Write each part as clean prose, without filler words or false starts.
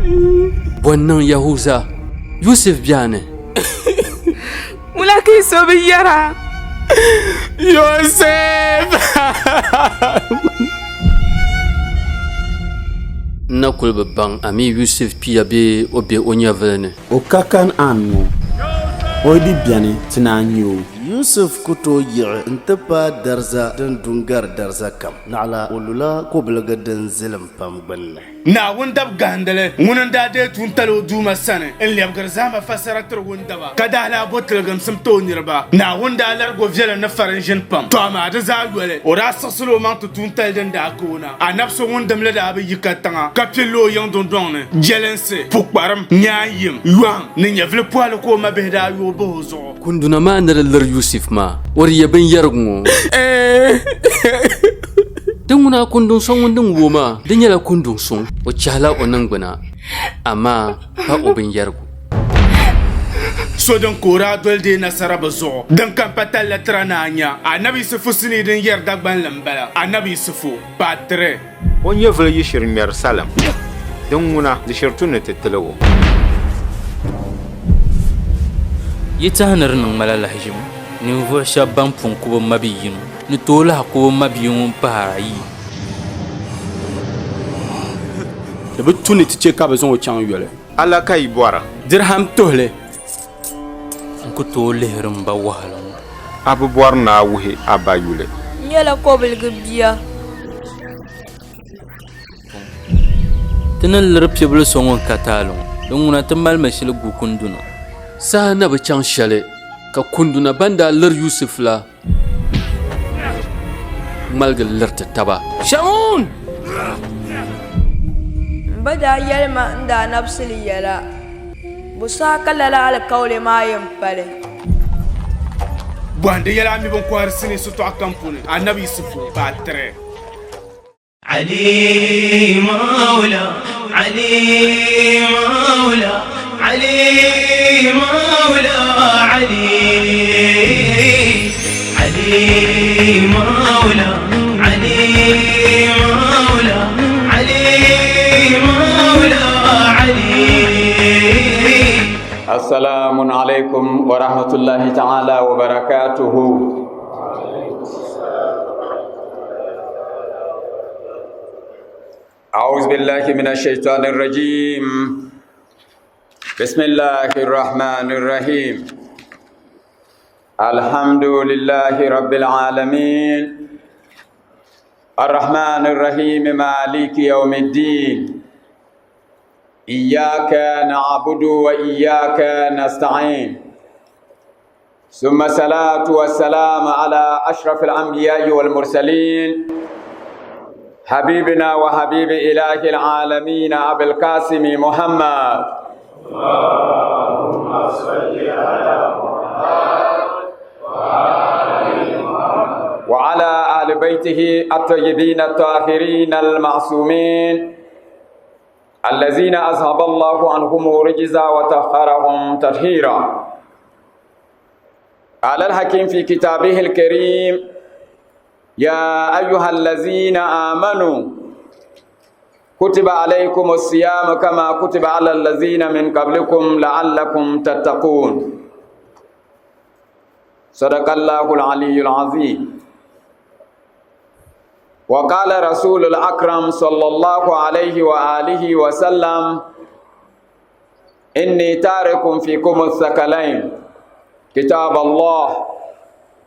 Bɔ n-niŋ Yahuza? Yusuf be a ni. Wula ka yi so bi yɛra? Yosef! N na kul bi baŋ a mi Yusuf kpiya bee o be o nyɛvili ni. O ka Kanaan ŋɔ, o yi di beni, ti naan nya o. Yusuf ku tooi yiɣi nti paai dariza din du n-gari dariza kam, naɣila o lula kobiligi din zilim pam gbinni. Naawuni dab gahindili ŋuni n-daa deei tuuntali o Duuma sani n-lɛbigiri zahima fasara tiri wundaba, ka daa lahi bo tiliginsim ti o niriba. Naawuni daa larigi o viɛlim ni farinʒini pam. Tɔ amaa di zaa yoli, o daa siɣisila o maŋ ti tuuntali din daa ka o na. Anabi so ŋun dimli daa bi yi katiŋa ka pilli o yiŋ dundɔŋ ni, jɛlinsi, pukparim, nyaanyim, yɔhim ni nyɛvili pɔhili ka o mabihi daa yooi bahi o zuɣu. Kunduna maa ni di liri Yusuf maa, o di ye binyɛrigu ŋɔ. Di ŋuna kundun so ŋun din wuo maa, di nyɛla kundun suŋ. O chɛhila o niŋgbuna, amaa pa o binyɛrigu. So din ka o daa doli deei nasara bɛ zuɣu, din kam pa talila tira ni a nya Anabi Yisifu sinii din yɛri Dagbanli m-bala, Anabi Yisifu, Part 3. O nyɛvili yi shiri ŋmɛri salim, din ŋuna di shiri tu ni ti tilig o. Yi tɛhi ni di niŋ ma la lahiʒibu? Ninvuɣ shɛb bɛn pun ku bɛ mabi yino ni tooi lahi ku bɛ mabia ŋun pahir ayi. Di bi tu ni ti chɛ ka bɛ zaŋ o chaŋ yoli. Ala ka yi bɔra? Dirham tuhili. N ku tooi lihiri m ba wahala ŋɔ. A bi bɔri ni a wuhi a ba yuli. N nyɛla kɔbiligi bia. Ti ni liri piɛbil so ŋun ka taali ŋɔ, din ŋuna ti malimi shili gu kunduna. Saha na bi chaŋ shɛli ka kunduna ban daa liri Yusuf la ŋmaligi liriti taba. Shamun! M ba daa yɛli ma n daanabisili yɛla. Bɔ saha ka lala alikauli maa yɛn pali? Bɔhindi yɛla a mi bɛn kɔhiri sinii sitɔɣu kam puuni, Anabi Yisifu, Part 3. Ali Mawla Ali Mawla Ali Mawla Ali Ali Mawla Ali Mawla Ali Mawla Ali Assalamu alaikum wa rahmatullahi ta'ala wa barakatuhu. أعوذ بالله من الشيطان الرجيم بسم الله الرحمن الرحيم الحمد لله رب العالمين الرحمن الرحيم مالك يوم الدين إياك نعبد وإياك نستعين ثم الصلاة والسلام على أشرف الأنبياء والمرسلين حبيبنا وحبيب إله العالمين أبي القاسم محمد اللهم صل على محمد وعلى آل بيته الطيبين الطاهرين المعصومين الذين أذهب الله عنهم رجزا وطهرهم تطهيرا قال الحكيم في كتابه الكريم يا أيها الذين آمنوا كتب عليكم الصيام كما كتب على الذين من قبلكم لعلكم تتقون صدق الله العلي العظيم وقال رسول الأكرم صلى الله عليه وآله وسلم إني تارك فيكم الثقلين كتاب الله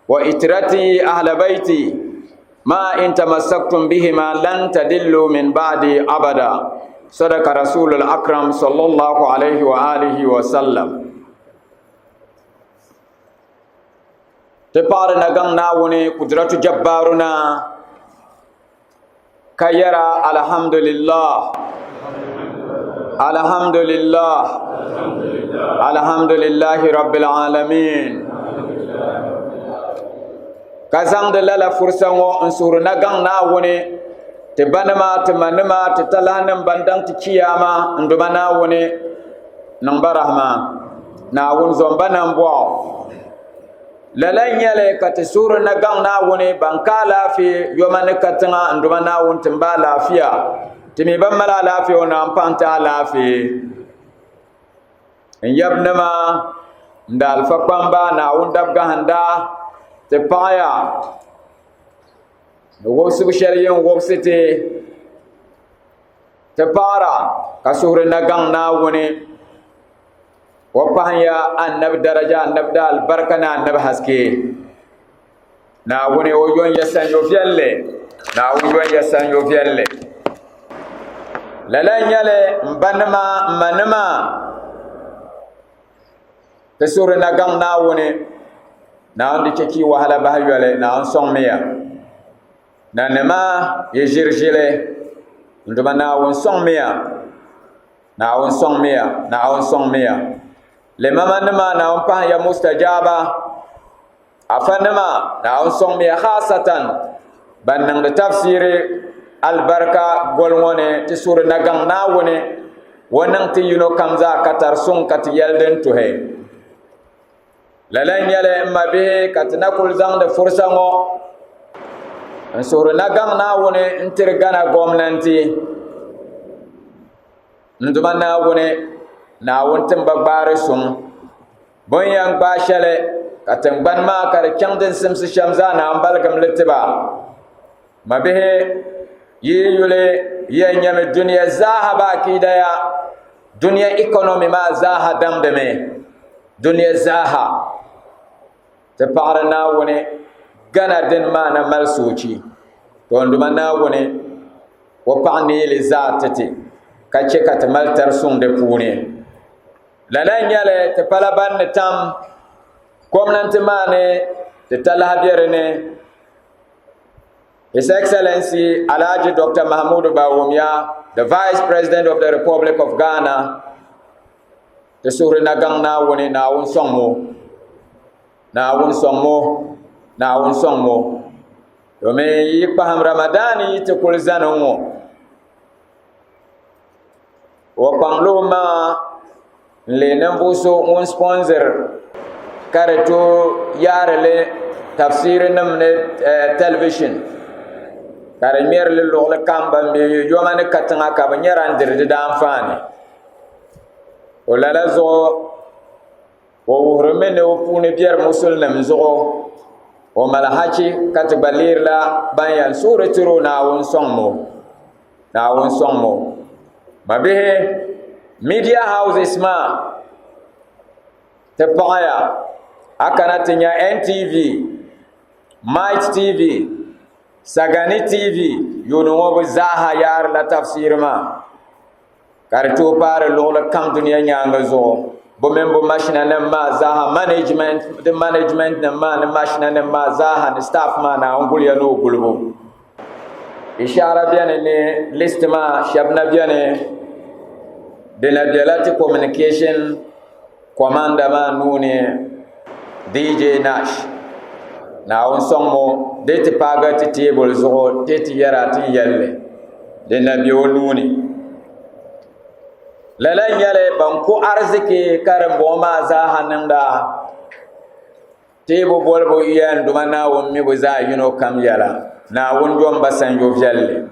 وإترتي أهل بيتي ما إن تمسكتم بهما لن تدلوا من بعدي أبدا صدق رسول الأكرم صلى الله عليه وآله وسلم Ti paɣiri na gaŋ Naawuni Kudratu Jabbaruna ka yɛra Alhamdulillah, Alhamdulillah, Alhamdulillahi Rabbil Alamin. Ka zaŋdi lala fursa ŋɔ n-suhiri na gaŋ Naawuni ti banima, ti manima, ti talahinim ban daŋ ti chiyaama n-duma Naawuni niŋ ba rahima. Naawuni zom ba nambɔɣu. Lala n-nyɛ li ka ti suhiri na gaŋ Naawuni ban ka alaafee yoma ni katiŋa n-duma Naawuni ti m-ba alaafia. Ti mi ban mali alaafee o Naawuni pahi n-ti alaafee. N yabinima n da alifa kpamba Naawuni dabgahinda ti paɣaya ni wobisibu shɛli yɛn wobisi ti ti paɣira ka suhuri na gaŋ Naawuni o pahiya annabi daraja annabi da alibarika ni annabi haske Naawuni o yon ya sanyo viɛlli Naawuni yon ya sanyo viɛlli lala n nyɛli n ba nima n ma nima ti suhuri na gaŋ Naawuni Naawuni di chɛ ka yi wahala bahi yoli Naawuni sɔŋmiya nanima yi ʒiri ʒili n duma Naawuni sɔŋmiya Naawuni sɔŋmiya Naawuni sɔŋmiya limama nima Naawuni pahiya mustajaba Afanima, Naawuni sɔŋmiya khaasatan ban niŋdi tafsiiri alibarika goli ŋɔ ni ti suhuri nagaŋ Naawuni o niŋ ti yino kam zaa katari suŋ ka ti yɛli din tuhi. Lala n-nyɛli m mabihi ka ti na kuli zaŋdi fursa ŋɔ n suhuri nagaŋ Naawuni n-tiri Ghana gomnanti. N Duuma Naawuni, Naawuni tim ba gbaari suŋ. Bɛ ni yɛn gbaai shɛli ka tiŋgbani maa ka di chaŋ din simsi shɛm zaa naan baligim li ti ba. Mabihi, yi yi yuli yi yɛn nyami dunia zaaha baakidaya, dunia economy maa zaaha damdimi, dunia zaaha. Ti paɣiri Naawuni Ghana dini maa na mali soochi. To n Duuma Naawuni, o paɣ neei li zaa ti ti ka chɛ ka ti mali tari suŋ di puuni. Lala n-nyɛli ti pala ban ni tam gomnanti maa ni ti talahi be di ni. His Excellency Alhaji Dr. Mahamudu Bawumia, the Vice President of the Republic of Ghana, ti suhuri na gaŋ Naawuni, Naawuni sɔŋ mo, Naawuni sɔŋ mo, Naawuni sɔŋ mo. Domin yi kpahim Ramadan yi ti kuli zani ŋɔ, O kpaŋla o maŋa n-leei ninvuɣ so ŋun sponsor ka di tooi yaari li tafsiirinim ni television ka di ŋmɛri li luɣili kam ban be yoma ni katiŋa ka bɛ nyara n-diri di daanfaani. O lala zuɣu o wuhirimi ni o puuni biɛri musulinim zuɣu o mali hachi ka ti gba leerila ban yɛn suhuri tiri o Naawuni sɔŋm o. Naawuni sɔŋ mo. Mabihi, media houses maa ti paɣaya a kana ti nya NTV, Might TV, Sagani TV yuuni ŋɔ bɛ zaaha yaarila tafsiiri maa ka di tooi paari luɣili kam dunia nyaaŋa zuɣu. Bɛ mini bɛ mashina nim maa zaaha management di management nim maa ni mashina nim maa zaaha ni staff maa Naawuni guliya ni o gulibu. Ishaara beni ni list maa shɛba na beni di na bela ti communication commander maa nuu ni DJ Nash. Naawuni sɔŋ mo di ti paagi ti teebuli zuɣu ti ti yɛra ti yɛli li di na be o nuu ni. Lala n-nyɛli ban ku ariziki ka dimbɔŋɔ maa zaaha niŋda. Teebu bolibu ya n Duuma Naawuni mi bɛ zaa yino kam yɛla. Naawuni yom ba sanyo viɛlli,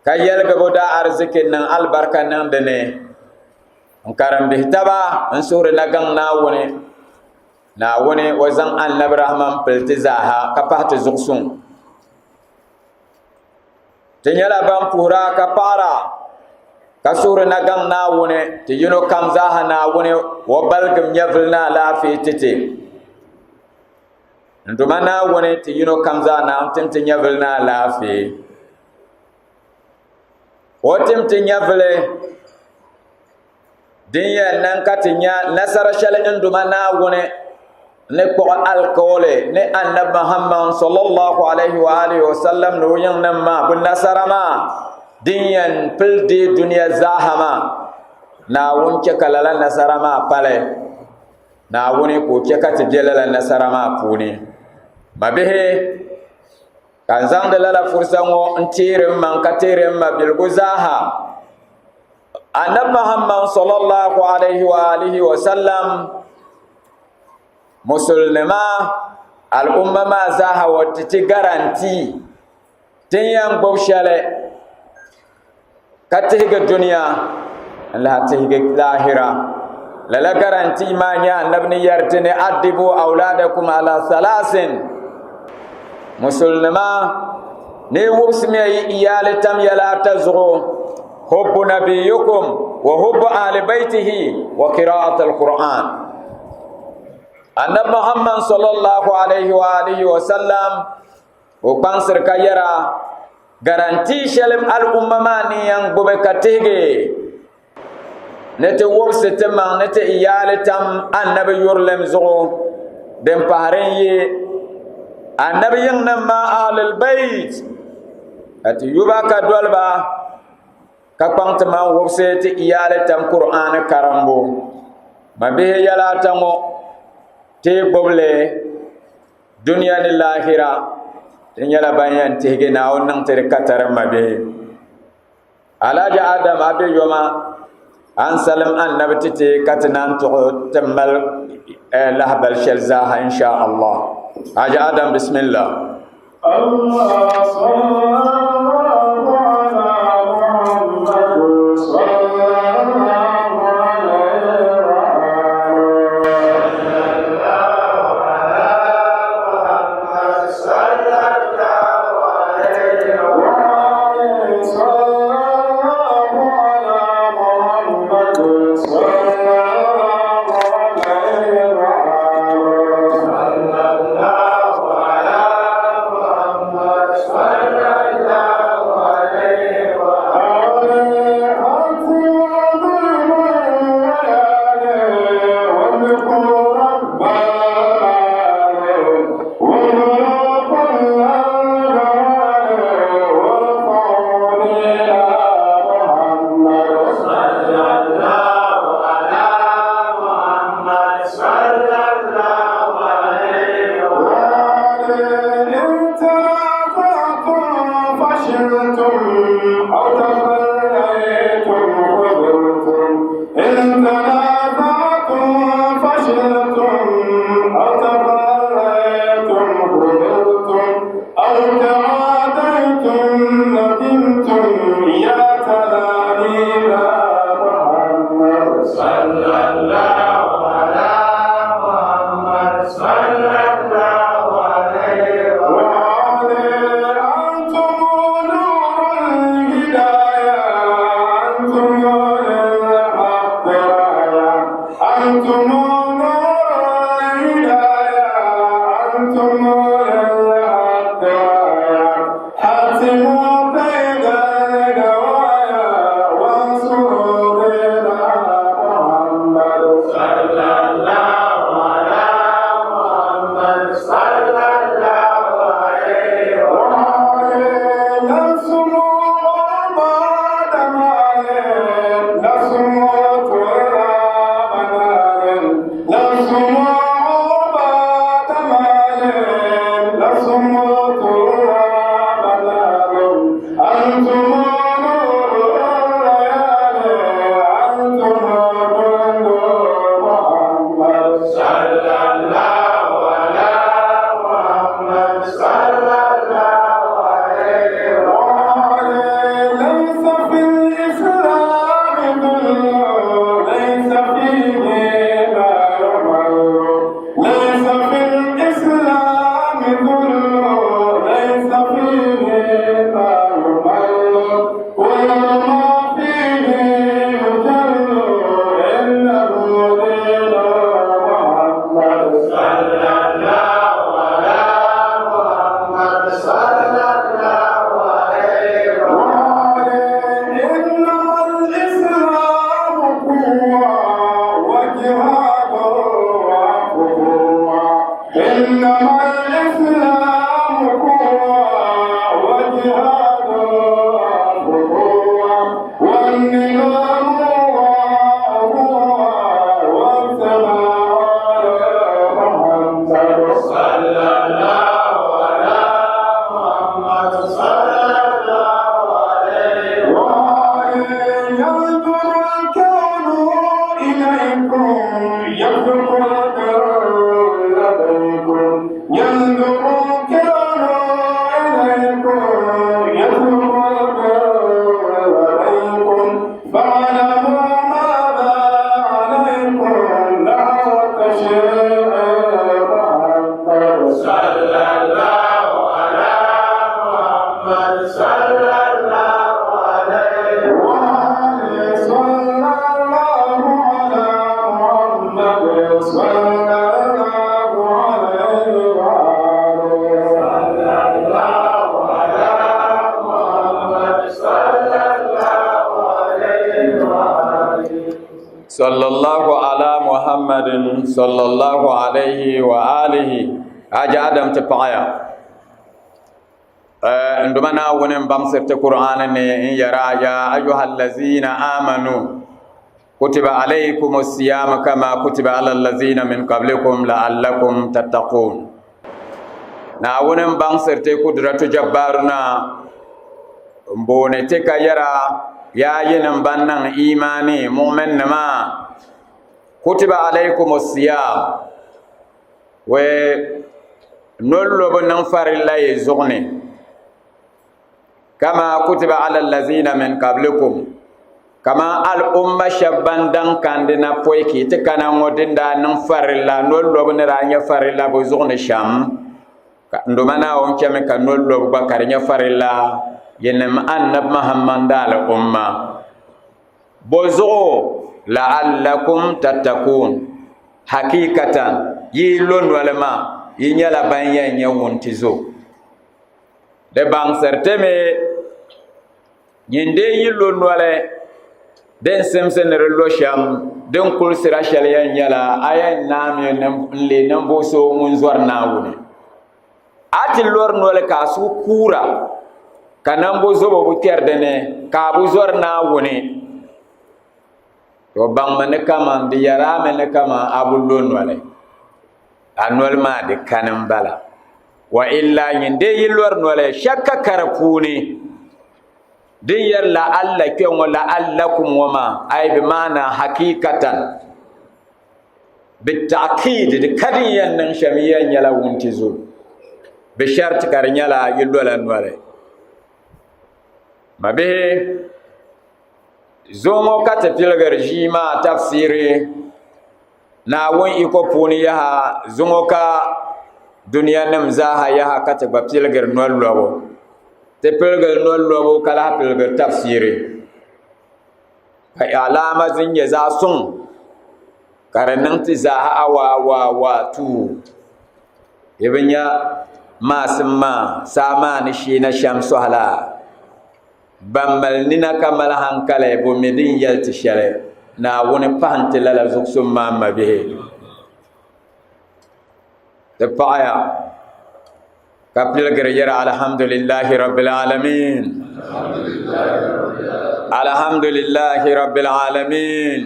ka yɛligi bɛ daa ariziki niŋ alibarika niŋ di ni. N karimbihi taba, n suhuri na gaŋ Naawuni. Naawuni o zaŋ Annabi Rahman pili ti zaaha ka pahi ti zuɣusuŋ. Ti nyɛla ban puhira ka paɣira ka suhuri na gaŋ Naawuni ti yino kam zaaha Naawuni o baligim nyɛvili ni alaafee ti ti. N Duuma Naawuni ti yino kam zaa Naawuni tim ti nyɛvili ni alaafee. O tim ti nyɛvili Din yɛn niŋ ka ti nya nasara shɛli n Duuma Naawuni ni kpuɣi alikauli ni Annabi Muhammad sallallahu alaihi wa alihi wa sallam ni o yiŋnim maa bɛ nasara maa din yɛn pili deei dunia zaaha maa, Naawuni chɛ ka lala nasara maa pali. Naawuni ka o chɛ ka ti be lala nasara maa puuni. Mabihi, ka n zaŋdi lala fursa ŋɔ n-teeri m maŋ ka teeri m mabiligu zaaha. Annabi Muhammad sallallahu alaihi wa alihi wa sallam musulnima al'umma maa zaaha wa ti ti garanti tin yɛn gbubi shɛli. Ka tihigi dunia n lahi tihigi lahira. Lala garanti maa nyɛ annabi ni yɛri ti ni addibu awladakum ala salasin. Musulnima ni wubisimiya yi iyaali tam yɛla ata zuɣu, hubbu nabiyukum wa hubbu ahli baytihi wa qira'at al-Qur'an. Annabi Muhammad sallallahu alayhi wa alihi wa sallam o kpaŋsiri ka yɛra garantii shɛli al'umma maa ni yɛn gbubi ka tihigi ni ti wubisi ti maŋ ni ti iyaali tam annabi yurilim zuɣu din pahiri n yi annabi yiŋnim maa ahlul bayt ka ti yuba ka doliba ka kpaŋ ti maŋ wubisi ti iyaali tam Kur'aani karimbu. Mabihi yɛla ata ŋɔ ti gbubili Dunia ni lahira ti nyɛla ban yɛn tihigi Naawuni niŋ ti di katari mabihi. Alhaji Adam a be yoma a ni salim annabi ti ti ka ti naan tuɣi ti mali lahabali shɛli zaaha insha Allah. Haji Adam bismillah. Allah sallallahu ala Muhammad sallallahu alayhi wa Sallallahu ala Muhammadin sallallahu alayhi wa alihi. Haji Adam ti paɣaya. N duma Naawuni n baŋsiri ti Qur'ani ni n yɛra ya ayuha allazina amanu kutiba alaykum siyam kama kutiba ala allazina min qablikum la'allakum tattaqun. Naawuni n baŋsiri ti kudratu jabbaruna n booni ti ka yɛra yaa yinim ban niŋ imaani mu'min nima kutiba alaykum siyam we nol lobu niŋ farilla yi zuɣu ni kama kutiba ala allazina min qablikum kama al'umma shɛba ban daŋ kandi na pɔi ka yi ti kana ŋɔ din daa niŋ farilla nol lobu ni daa nyɛ farilla bɛ zuɣu ni shɛm ka n Duuma Naawuni chɛmi ka nol lobu gba ka di nyɛ farilla yinim Annabi Muhammad al'umma. Bɔzuɣu la'allakum tattakuun, hakikatan yi lo noli maa yi nyɛla ban yɛn nyɛ wuntizo. Di baŋsiri ti mi nyin dee yi lo noli din simsi ni di lo shɛm din kulisira shɛli yɛn nyɛla a yɛn naami n-leei ninvuɣ so ŋun zɔri Naawuni. A ti lɔri noli ka a suhu kuura, ka nambo zobo bi kpɛri di ni, ka a bi zɔri Naawuni. To baŋmi ni kaman di yɛri a mi ni kaman a bi lo noli, a noli maa di kani m-bala. Wa illa nyin dee yi lɔri noli shakka ka di puuni, din yɛri la'alla kpe ŋɔ la'allakum ŋɔ maa, ay bi maana hakikatan. Bita'kid di ka din yɛn niŋ shɛm yɛn nyɛla wuntizo bi sharti ka di nyɛla yi lola noli. Mabihi, zuŋɔ ka ti piligiri ʒii maa tafsiri Naawuni iko puuni yaha zuŋɔ ka duniya nim zaaha yaha ka ti gba piligiri noli lobu. Ti piligiri noli lobu ka lahi piligiri tafsiri. Ka alaama din nyɛ zaɣ suŋ ka di niŋ ti zaaha awaawaatuu. Yi bi nya maasim maa saa maa ni sheena shɛm sɔhila? Ban mali nina ka mali hankali bi mi din yɛli ti shɛli. Naawuni pahi n-ti lala zuɣusuŋ maa m mabihi. Ti paɣiya. Ka piligiri yɛra alhamdulillahi rabbil alamin alhamdulillahi rabbil alamin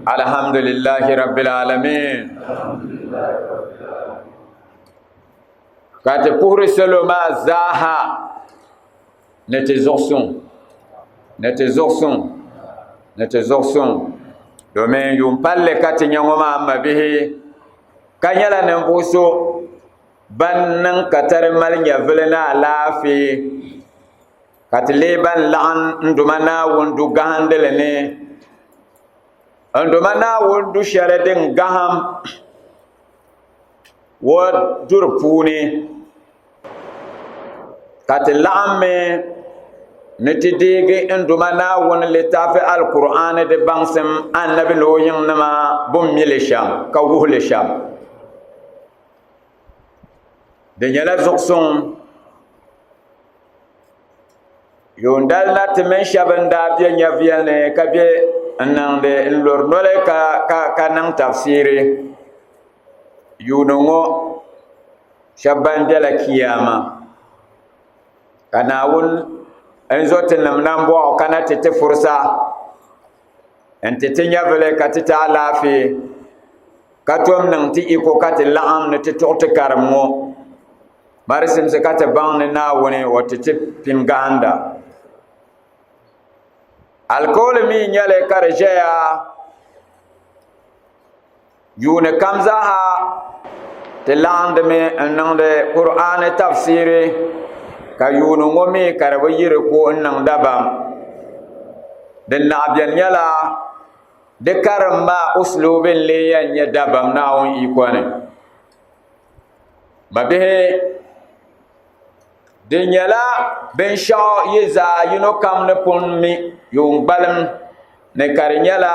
alhamdulillahi rabbil alamin ka ti puhiri salo maa zaaha ni ti zuɣusuŋ ni ti zuɣusuŋ ni ti zuɣusuŋ domin yuun palli ka ti nya ŋɔ maa m mabihi ka nyɛla ninvuɣ so ban niŋ katari mali nyɛvili ni alaafee, ka ti leei ban laɣim n Duuma Naawuni du gahindili ni, n Duuma Naawuni du shɛli din gahim o duri puuni. Ka ti laɣimmi ni ti deegi n Duuma Naawuni litaafi Alkur'aani di baŋsim Annabi ni o yiŋnima bɛ mi li shɛm ka wuhi li shɛm. Di nyɛla zuɣusuŋ yuundali na ti mini shɛba n-daa be nyɛviya ni ka be n-niŋdi n-lori noli ka niŋ tafsiiri yuuni ŋɔ. Shɛba ban bela Kiyama, ka Naawuni n-zo ti nim nambɔɣu ka na ti ti fursa n-ti ti nyɛvili ka ti ti alaafee, ka tom niŋ ti iko ka ti laɣim ni ti tuɣi ti karim ŋɔ. Mari simsi ka ti baŋ ni Naawuni o ti ti pini gahinda. Alikauli mi nyɛli ka di ʒɛya Yuuni kam zaaha ti laɣindimi n-niŋdi Kur'aani tafsiiri, ka yuuni ŋɔ mi ka di bi yi di ko n-niŋ dabam. Din naɣ beni nyɛla di karim maa usluubi n-lee yɛn nyɛ dabam Naawuni yiko ni. Mabihi, di nyɛla binshɛɣu yi zaa yino kam ni pun mi yuun gbalim ni ka di nyɛla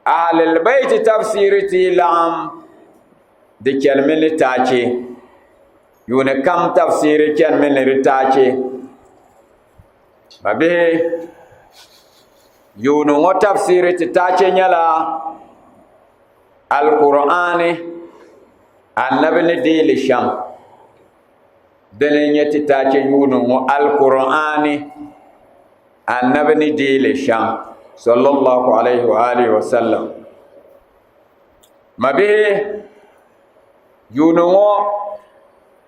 Ahlul Bayt tafsiri ti yi laɣim di chanimi ni taachi, yuuni kam tafsiri chanimi ni di taachi. Mabihi. Yuuni ŋɔ tafsiri ti taache nyɛla Alkur'aani Annabi ni deei li shɛm. Dini n-nyɛ ti taache yuuni ŋɔ Alkur'aani Annabi ni deei li shɛm sallallahu alayhi wa alihi wa sallam. Mabihi, yuuni ŋɔ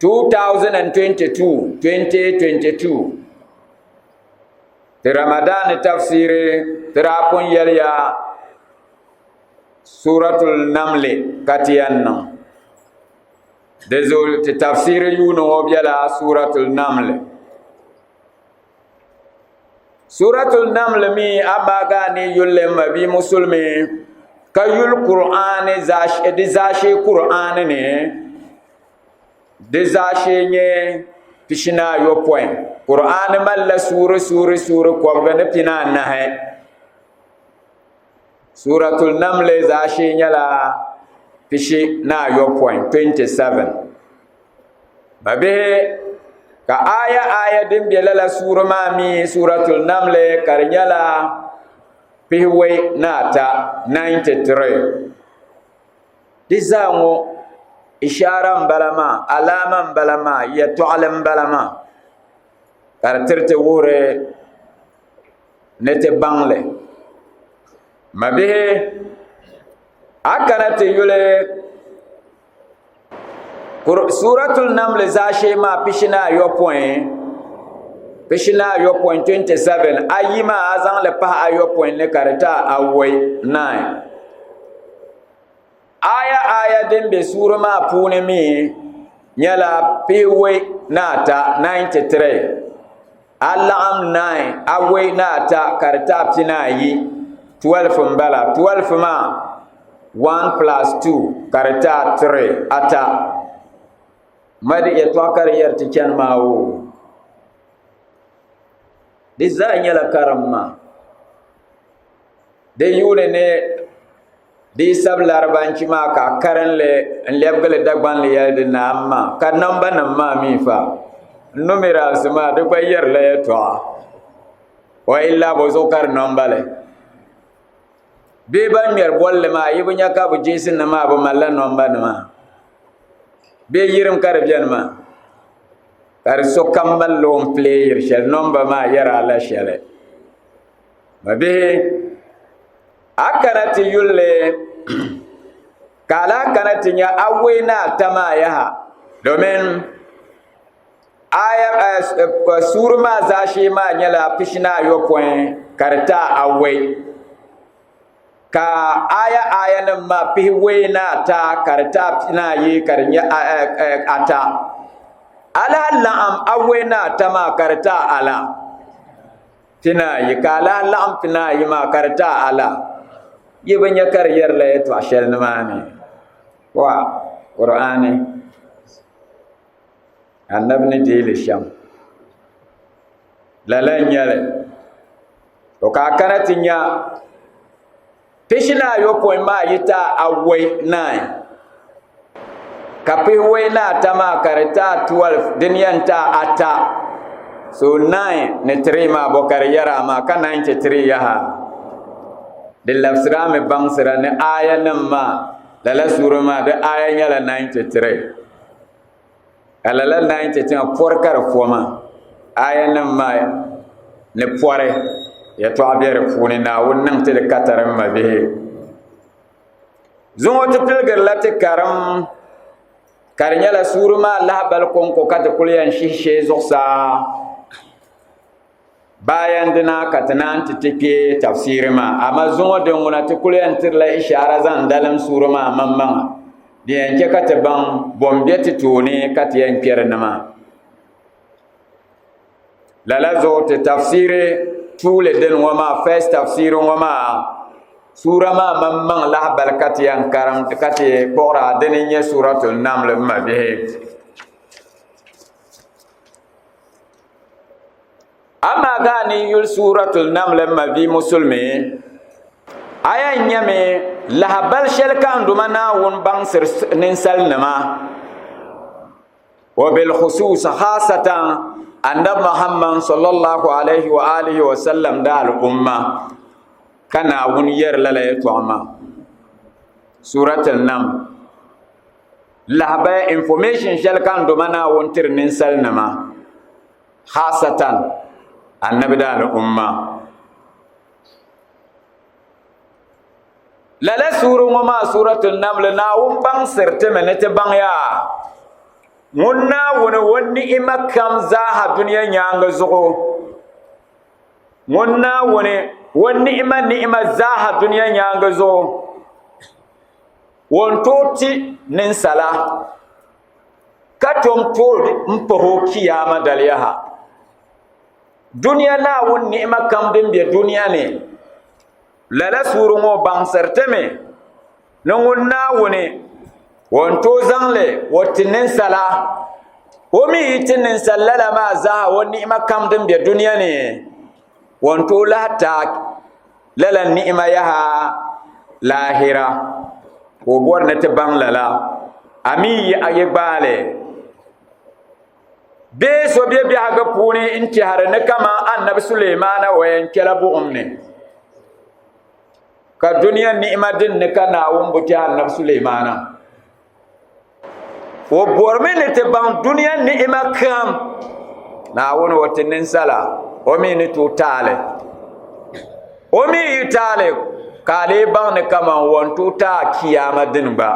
2022, 2022, Ti Ramadan tafsiri ti daa pun yɛliya Suratul Namli ka ti yɛn niŋ. Di zuɣu ti tafsiri yuuni ŋɔ bela Suratul Namli. Suratul Namli mi amaa gaa ni yuli ma bia musulimi ka yuli Kur'aani di zaashee Kur'aani ni Di zaashee nyɛ pishinaayopɔin. Kur'aani malila suuri suuri suuri kɔbiga ni pinaanahi. Suuratul Namli zaashee nyɛla pishinaayopɔin, 27. Mabihi, ka aya aya din be lala suuri maa mi Suuratul Namli ka di nyɛla pihiwei ni ata, 93. Di zaa ŋɔ ishaara m-bala maa, alaama m-bala maa, yɛtɔɣili m-bala maa ka di tiriti wuhiri ni ti baŋ li. Mabihi, a kana ti yuli Suuratul Namli zaashee maa pishinaayopɔin, pishinaayopɔin, 27, ayi maa a zaŋ li pahi ayopɔin ni ka di ti a awɔi, 9. Aya aya din be suuri maa puuni mi nyɛla pihiwei ni ata, 93. A laɣim 9, awei ni ata ka di taai pinaayi, 12 m-bala. 12 maa 1 plus 2 ka di taai 3, ata. Madi yɛtɔɣa ka di yɛri ti chani maa oo. Di zaa nyɛla karimma. Di yuuni ni di yi sabi laribanchi maa ka a karinli n lɛbigili Dagbanli yɛli di naam maa ka namba nim maa mii fa numerals maa di gba yɛrila yɛltɔɣa wa illa bo zuɣu ka di namba li bee ban ŋmɛri bolli maa yi bi nya ka bi jeesi nim maa bi malila namba nima bee yirim ka di biɛni maa ka di sokam malila o ni pileyiri shɛli namba maa yɛri a la shɛli Mabihi, a kana ti yulli ka a lahi kana ti nya awei ni ata maa yaha domin suuri maa zaashee maa nyɛla pishinaayopɔin ka di taai awei ka aya aya nim maa pihiwei ni ata ka di taai pinaayi ka di nyɛ ata a lahi laɣim awei ni ata maa ka di taai ala Pinaayi, ka a lahi laɣim pinaayi maa ka di ti a ala. Yi bi nya ka di yɛrila yɛtɔɣ shɛli nimaani. Wa, Qur'aani, Annabi ni deei li shɛm. Lala n-nyɛ li. To ka a kana ti nya pishinaayopɔin maa yi ti a awɔi nine, ka pihiwɔi ni ata maa ka di ti a 12, din yɛn ti a ata. So 9 ni 3 maa bɔ ka di yɛri a maa ka 93 yaha. Di labisiri a mi baŋsira ni aaya nim maa lala suuri maa di aaya nyɛla 93. Ka lala 93 maa pɔri ka di pɔ maa. Aaya nim maa ni pɔri yɛtɔɣa bɛ di puuni Naawuni niŋ ti di katari m mabihi. Zuŋɔ ti piligirila ti karim ka di nyɛla suuri maa lahabali kɔŋko ka ti kuli yɛn shihi shee zuɣusaa bayan dina ka ti naan ti ti kpe tafsiri maa amaa zuŋɔ din ŋuna ti kuli yɛn tirila ishaara zaŋ dalim suuri maa maŋmaŋa din yɛn chɛ ka ti baŋ bɔ m-be ti tooni ka ti yɛn kpe di ni maa. Lala zuɣu ti tafsiri tuuli dini ŋɔ maa first tafsiri ŋɔ maa suura maa maŋmaŋ lahabali ka ti yɛn karim ka ti kpuɣira dini n-nyɛ suuratul naml m mabihi. Amaa gaa ni yuli suuratul naml m mabihi musulimi a yɛn nyami lahabali shɛli ka n Duuma Naawuni baŋsiri ninsalinima. Wa bilkhusus khasatan annabi Muhammad sallallahu alaihi wa alihi wa sallam da al'umma. Ka Naawuni yɛri lala yɛtɔɣa maa. Suratul Naml. Lahabaya information shɛli ka n doma Naawuni tiri ninsalinima, khasatan Annabi daali umma. Lala suuri ŋɔ maa Suratul Naml Naawuni baŋsiri ti mi ni ti baŋ yaa ŋun Naawuni o ni'ima kam zaaha dunia nyaaŋa zuɣu. Ŋun Naawuni o ni'ima ni'ima zaaha dunia nyaaŋa zuɣu. O ni tooi ti ninsala ka tom tooi m-pahi o kiyaama dali yaha. Dunia Naawuni ni'ima kam din be dunia ni, lala suuri ŋɔ baŋsiri ti mi ni ŋun Naawuni o ni tooi zaŋ li o ti ninsala, o mi yi ti ninsal lala maa zaa o ni'ima kam din be dunia ni, o ni tooi lahi taai lala ni'ima yaha laahira. Ka o bɔri ni ti baŋ lala, a mi yi a yi gbaai li bee so be biɛhigu puuni n-tɛhiri ni kaman Annabi Suleimana o yɛn kpɛla buɣim ni, ka dunia ni'ima din ni ka Naawuni bi ti Annabi Suleimana. O bɔrimi ni ti baŋ dunia ni'ima kam Naawuni o ti ninsala, o mi ni tooi taali. O mi yi taali ka a lee baŋ ni kaman o ni tooi taai kiyaama dini gba.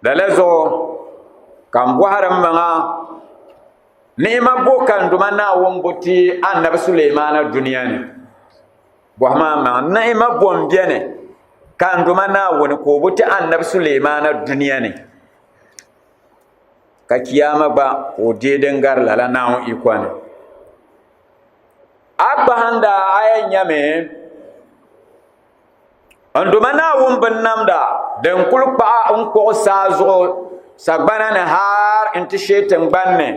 Lala zuɣu ka m bɔhiri m maŋa, ni'ima bo ka n Duuma Naawuni bo ti Annabi Suleimana dunia ni? Bɔhimi a maŋa, ni'ima bo m-beni ka n Duuma Naawuni ka o bo ti Annabi Suleimana dunia ni? Ka kiyaama gba ka o deei din gari lala Naawuni yiko ni. A kpahinda a yɛn nyami N Duuma Naawuni binnamda din kul kpaɣi n-kpuɣi saa zuɣu sagbana ni har nti shee tiŋgbani ni.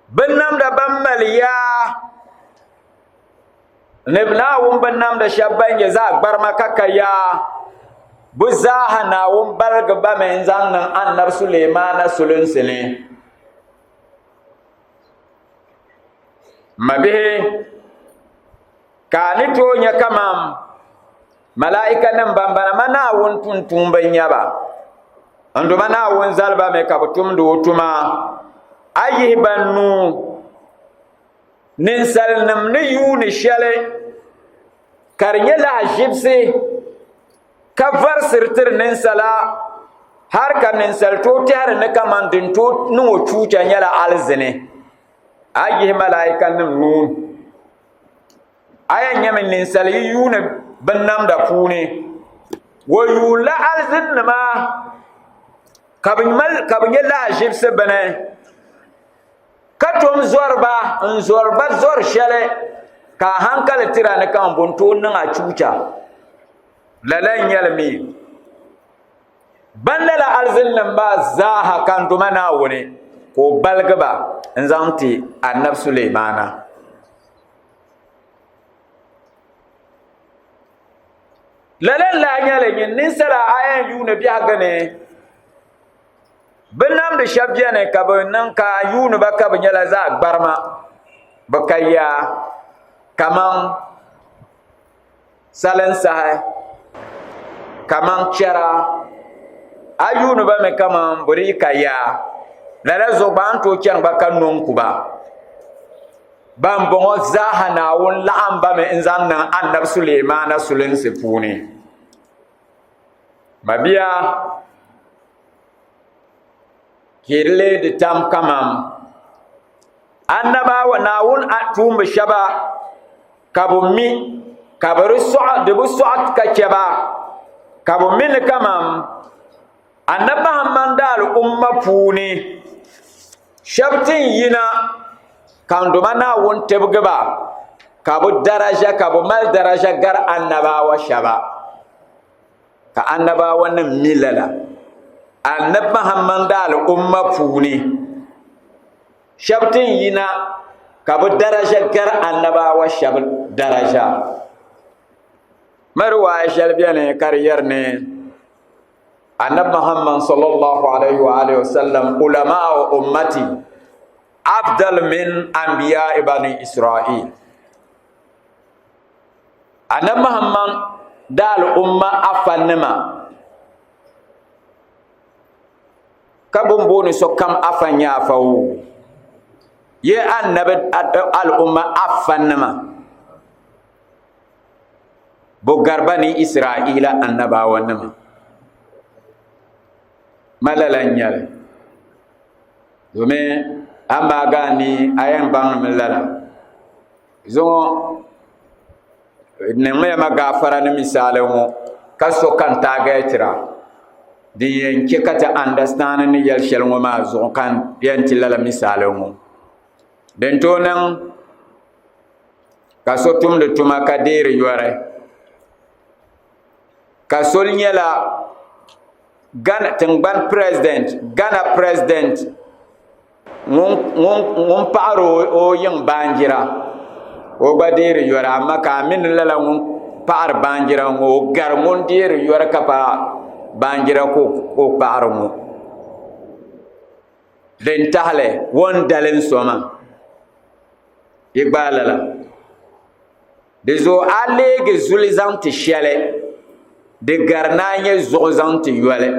Binnamda bɛn mali yaa ni Naawuni binnamda shɛb bɛn nyɛ zaɣ gbarima ka ka yaa, bɛ zaaha Naawuni baligi ba mi n-zaŋ niŋ Annabi Sulemaana sulinsi ni. M mabihi, Ka a ni tooi nya kaman malaikanim ban bana ma Naawuni tumtumba n-nyɛ ba. N Duuma Naawuni zali ba mi ka bɛ tumdi o tuma. A yihi ba nuu ninsalinim ni yuuni shɛli ka di nyɛ lahaʒibisi ka varisiri tiri ninsala har ka ninsal tooi tɛhiri ni kaman din tooi niŋ o chuucha nyɛla alizini. A yihi malaikanim nuu. A yɛn nyɛmi ninsal yi yuuni binnamda puuni, o yuunila alizinnima ka bɛ nyɛ lahaʒibisi bini, ka tom zɔri ba n-zɔri ba zɔri shɛli ka a haŋkali tira ni ka m bo n-tooi niŋ a chuucha. Lala n-nyɛ li mi. Ban lala alizinnim maa zaaha ka n Duuma Naawuni ka o baligi ba n-zaŋ ti Annabi Suleimana. Lala n-lahi nyɛli nyin ninsala a yɛn yuuni biɛhigu ni, bɛ namdi shɛba beni ka bɛ niŋ ka a yuuni ba ka bɛ nyɛla zaɣ gbarima, bɛ ka yaa kaman Salinsahi kaman chɛra, a yuuni ba mi kaman bɛ dii ka yaa. Lala zuɣu gba a ni tooi chani gba ka no n-ku ba. Bambɔŋɔ zaaha Naawuni laɣim ba mi n-zaŋ niŋ Annabi Suleimana sulinsi puuni. Mabia, ka di lee di tam kaman Annabawa Naawuni tuumba shɛba ka bɛ mi ka bɛ di sɔɣi di bi sɔɣi ka chɛ ba ka bɛ mi ni kaman Annabi Muhammad daal-umma puuni shɛba ti ni yina ka n Duuma Naawuni tibigi ba ka bɛ daraja ka bɛ mali daraja gari Annabawa shɛba ka Annabawanim mi lala Annabi Muhammad daal-umma puuni. Shɛba ti ni yina ka bɛ daraja gari annabawa shɛba daraja. Ma riwaaya shɛli beni ka di yɛri ni Annabi Muhammad sallallahu alayhi wa alihi wa sallam ulamaa ummati afdal min anbiya'i bani Israil. Annabi Muhammad da al'umma afa nima ka bin booni sokam afa n-nyɛ afa o ye annabi al'umma afa nima bɛ gari bani Israila annabawa nima ma lala n-nyɛ li domin a maagi a ni a yɛn baŋdimi lala. Zuŋɔ niŋmiya ma gaafara ni misaali ŋɔ ka so ka n taageetira din yɛn che ka ti andasitandi ni yɛli shɛli ŋɔ maa zuɣu ka n yɛn ti lala misaali ŋɔ. Din tooi niŋ ka so tumdi tuma ka deeri yɔri ka so nyɛla Ghana tingbani president Ghana president ŋun paɣari o yiŋ baanjira o gba deeri yɔri amaa ka a mi ni lala ŋun paɣari baanjira ŋɔ o gari ŋun deeri yɔri ka pa baanjira ka o paɣari ŋɔ din tahali o ni dali n so maa yi gbaai lala di zuɣu a leegi zuli zaŋ ti shɛli di gari ni a nyɛ zuɣu zaŋ ti yoli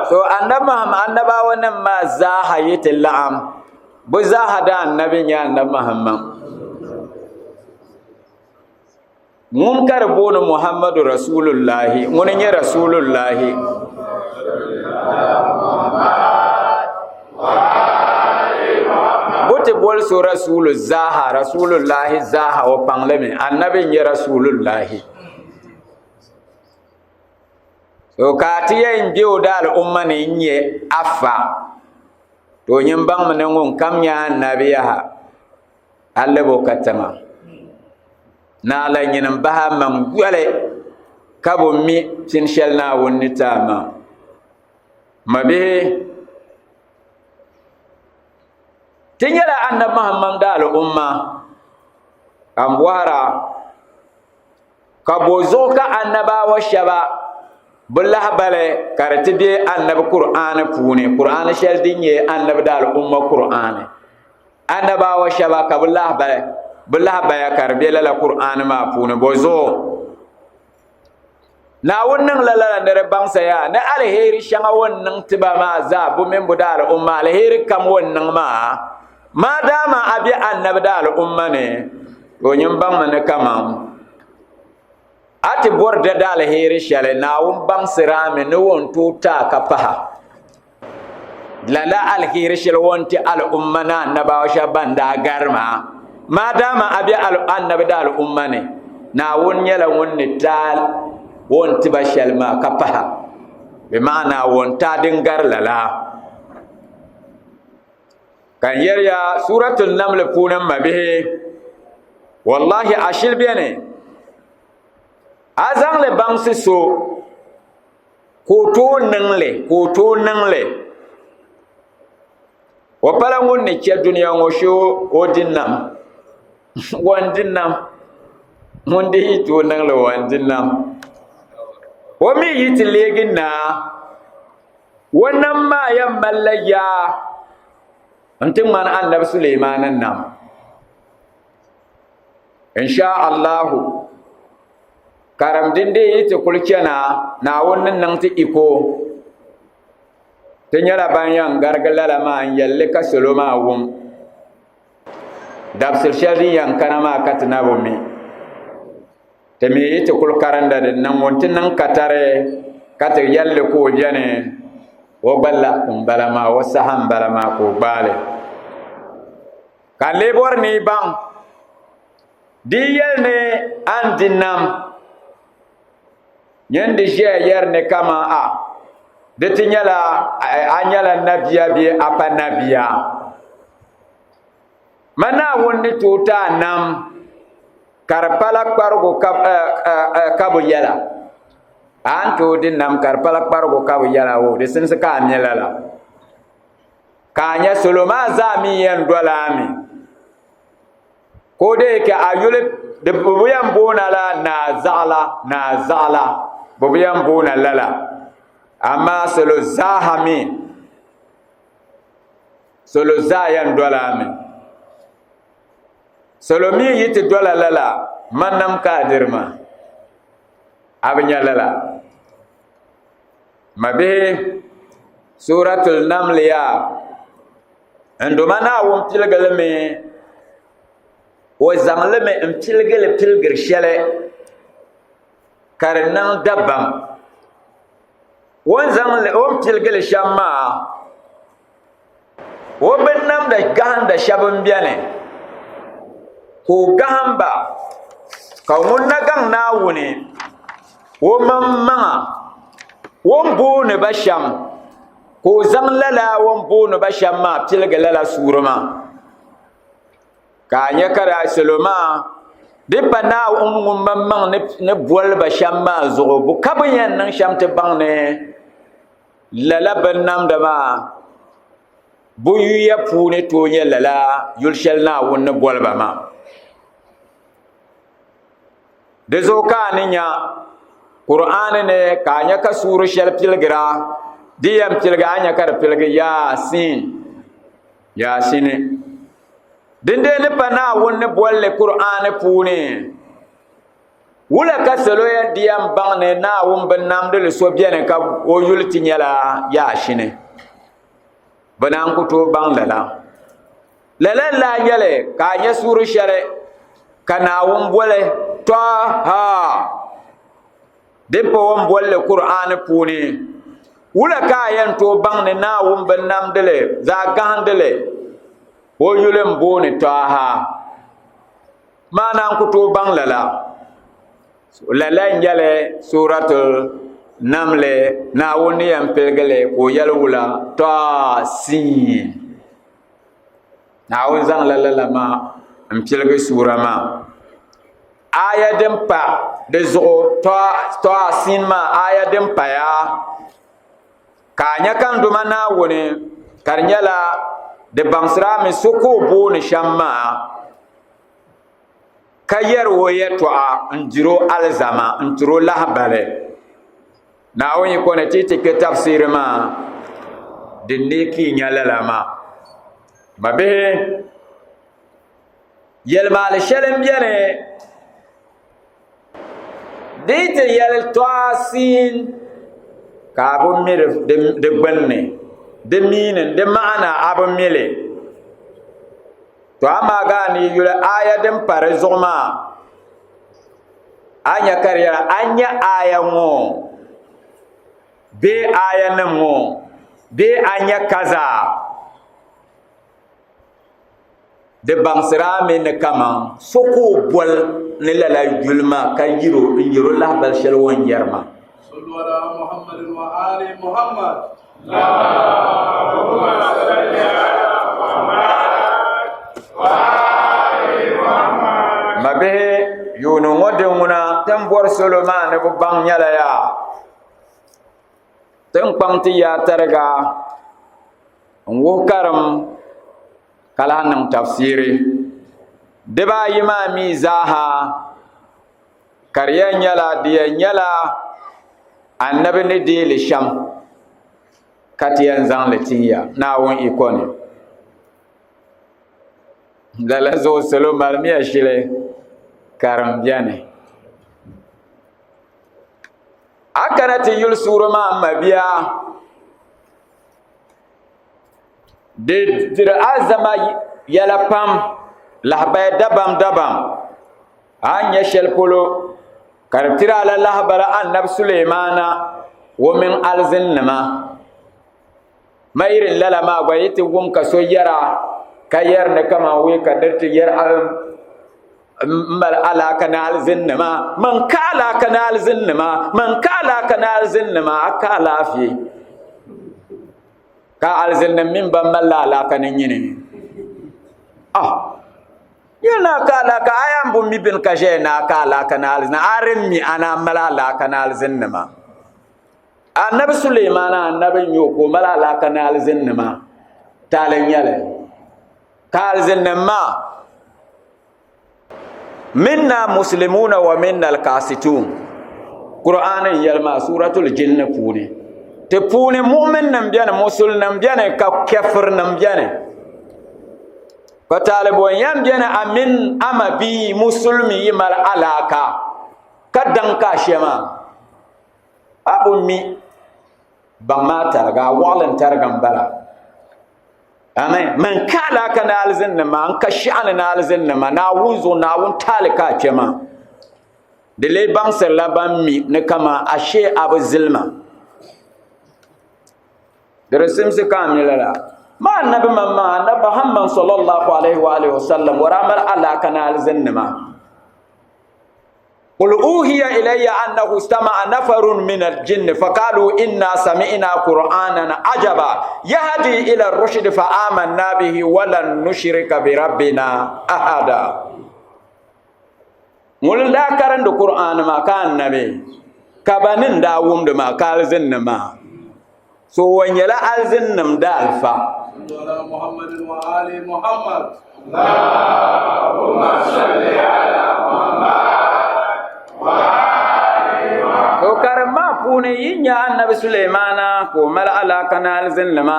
so annabi Muhammad annabawa nim maa zaaha yi ti laɣam bi zaaha da annabi nyɛ annabi Muhammad. Ŋun ka di booni Muhammadu Rasulullahi, ŋuni n-nyɛ Rasulullahi. Bɛ ti boli so Rasulu zaaha, Rasulullahi zaaha o paŋ li mi, Annabi n-nyɛ Rasulullahi. So ka a ti yɛn be o daal umma ni n-nyɛ afa, to nyin baŋmi ni ŋun kam nyɛ Annabi yaha. A lab o katiŋa. Naɣila nyini m-bahi a maŋ yoli, ka bi mi pini shɛli Naawuni ni ti a maa. Mabihi, ti nyɛla Annabi Muhammad daal'umma, ka m bɔhira, ka bo zuɣu ka annabawa shɛba bi lahabali ka di ti be Annabi Kur'aani puuni, Kur'aani shɛli din nyɛ Annabi daal'umma Kur'aani? Annabawa shɛba ka bɛ lahabaya ka di be lala Kur'aani maa puuni, bɔzuɣu Naawuni niŋla lala ni di baŋsa ya ni aliheri shɛŋa o ni niŋ ti ba maa zaa bɛ mini bɛ daal'umma aliheri kam o ni niŋ maa, maadaama a be Annabi daal'umma ni, to nyin baŋmi ni kaman a ti bɔri dada aliheri shɛli, Naawuni baŋsiri a mi ni o ni tooi ti a ka pahi a. Lala aliheri shɛli o ni ti al'umma ni annabawa shɛba ban daa gari maa, maadaama a be annabi daal'umma ni, Naawuni nyɛla ŋun ni ti a o ni ti ba shɛli maa ka pahi, bɛ maana o ni ti a din gari lala. Ka n yɛri ya Suuratul Namli puuni m mabihi, wallahi ashili beni, a zaŋ li baŋsi so ka o tooi niŋ li, ka o tooi niŋ li. O pala ŋun ni chɛ dunia ŋɔ shee o di nam. O ni di nam. Ŋun di yi tooi niŋ li o ni di nam. O mi yi ti leegi naa, o nam maa yɛn malila yaa n-ti ŋmani Annabi Suleimani nam. Insha Allahu. Karim din dii yi ti kuli chana, Naawuni ni niŋ ti iko. Ti nyɛla ban yɛn garigi lala maa n-yɛli li ka salo maa wum. Dabisili shɛli din yɛn kana maa ka ti na bi mi. Ti mi yi ti kuli karinda di niŋ ŋun ti niŋ katari ka ti yɛli li ka o beni, o gba lahi m-bala maa, o saha m-bala maa ka o gbaai li. Ka n lee bɔri ni yi baŋ Di yɛli ni a ni di nam, nyin di ʒiya yɛri ni kaman a di ti nyɛla a nyɛla nabia bee a pa nabia. Ma Naawuni ni tooi ti a nam ka di pala kparigu ka bi yɛla. A ni tooi di nam ka di pala kparigu ka bi yɛla o, di simsi ka a mi lala. Ka a nya salo maa zaa mi yɛn doli a mi. Ka o dee ka a yuli di bi yɛn boona la Naa Zaɣila, Naa Zaɣila, bɛ bi yɛn boona lala. Amaa salo zaaha mi, salo zaa yɛn doli a mi. Salo mi yi ti dola lala, man nam ka a diri maa. A bi nya lala. Mabihi, Suratul Naml yaa, n Duuma Naawuni piligi li mi, o zaŋ li mi m-piligi li piligiri shɛli ka di niŋ dabam. O ni zaŋ li, o ni piligi li shɛm maa, o binnamda gahinda shɛba m-beni ka o gahim ba ka ŋun na gaŋ Naawuni o maŋmaŋa o ni booni ba shɛm ka o zaŋ lala o ni booni ba shɛm maa piligi lala suuri maa. Ka a nya ka daa salo maa di pa Naawuni ŋun maŋmaŋ ni boli ba shɛm maa zuɣu, bɛ ka bɛ yɛn niŋ shɛm ti baŋ ni lala binnamda maa bɛ yuya puuni tooi nyɛ lala yuli shɛli Naawuni ni boli ba maa. Di zuɣu ka a ni nya Kur'aani ni ka a nya ka suuri shɛli piligira, di yɛn piligi a nya ka di piligi Yaasin, Yaasini. Dindee ni pa Naawuni ni boli li Kur'aani puuni, wula ka salo yɛn di yɛn baŋ ni Naawuni binnamdili so beni ka o yuli ti nyɛla Yaashini? Bɛ naan ku tooi baŋ lala. Lala n-daa nyɛ li ka a nya suuri shɛli ka Naawuni boli Tɔha din pa o ni boli li Kur'aani puuni. Wula ka a yɛn tooi baŋ ni Naawuni binnamdili zaɣ gahindili o yuli m-booni Tɔha? Maa naan ku tooi baŋ lala. Lala n-nyɛ li Suuratul Namli Naawuni ni yɛn piligi li ka o yɛli wula Tɔasiin. Naawuni zaŋla lala maa m-piligi suura maa. Aaya din pa di zuɣu Tɔasiin maa aaya din paya ka a nya ka n Duuma Naawuni ka di nyɛla di baŋsiri a mi so ka o booni shɛm maa ka yɛri o yɛtɔɣa n-diri o alizama n-tiri o lahibali. Naawuni yiko ni ti yi ti kpe tafsiiri maa, din neei ka yi nya lala maa. Mabihi, yɛlimaali shɛli m-beni di yi ti yɛli tɔasiin ka a bi mi di gbunni, di miini, di maana a bi mi li. To amaa gaa ni yi yuli aaya din pa di zuɣu maa, a nya ka di yɛla a nya aaya ŋɔ bee aayanim ŋɔ bee a nya kaza di baŋsiri a mi ni kaman so ka o boli ni lala yuli maa ka yiro n-yɛr o lahibali shɛli o ni yɛri maa. صلوا على محمد وآل محمد اللهم صل على محمد وآل محمد Mabihi yuuni ŋɔ din ŋuna ti ni bɔri salo maa ni bɛ baŋ nyɛla yaa ti ni kpaŋ ti yaa tariga n-wuhi karim ka lahi niŋ tafsiiri dibaayi maa mi zaaha ka di yɛn nyɛla di yɛn nyɛla annabi ni deei li shɛm ka ti yɛn zaŋ li tin ya Naawuni iko ni. Lala zuɣu salo malimiya shili karim beni. A kana ti yuli suuri maa m mabia di diri alizama yɛla pam lahabaya dabam dabam. A ni nya shɛli polo ka di tiri a la lahibali Annabi Suleimana o mini alizinnima. Mayiri lala maa gba yi ti wum ka so yɛra ka yɛri ni kaman wee ka nir ti yɛri m mali alaaka ni alizinnima, man ka alaaka ni alizinnima, man ka alaaka ni alizinnima, a ka alaafee. Ka alizinnim mini ban malila alaaka ni nyini. Ah! Yɛli ni a ka alaka, a yaa m-bo mi bini ka ʒeya ni a ka alaka ni alizini, a di mi a ni a mali alaka ni alizinnima. Annabi Suleimana annabi n-nyɛ o ka o mali alaka ni alizinnima, taali n-nyɛ li. Ka alizinnim maa, minna muslimuuna wa minna alkaasituun, Kur'aani n-yɛli maa, Suuratul Jinni puuni. Ti puuni mu'minnim beni, musulnim beni ka kɛfirnim beni. Ka taalibo n-yɛn beni a mini a ma bia musulmi yi mali alaaka ka daŋ ka a she maa. A bi mi baŋ maa tariga, a wɔɣilim tariga m-bala. Amen. Man ka alaaka ni alizinnima, n ka shɛɣu ni ni alizinnima, Naawuni zuɣu, Naawuni taali ka a kpe maa. Di lee baŋsirila ban mi ni kaman ashee a bi zilima. Di di simsi ka a mi lala. Ma Annabi maŋmaŋ, Annabi Muhammad sallallahu alaihi wa alihi wasallam, o daa mali alaaka ni alizinnima. Qul uhiya ilayya annahu istama'a nafarun min al-jinn faqalu inna sami'na qur'anan ajaba yahdi ila ar-rushd fa amanna bihi wa lan nushrika bi rabbina ahada. Ŋun n-daa karindi Kur'aani maa ka annabi, ka ba ni n-daa wumdi maa ka alizinnim maa. So o nyɛla alizinnim daalifa. So karim maa puuni yi nya annabi Suleimana ka o mali alaaka ni alizinnima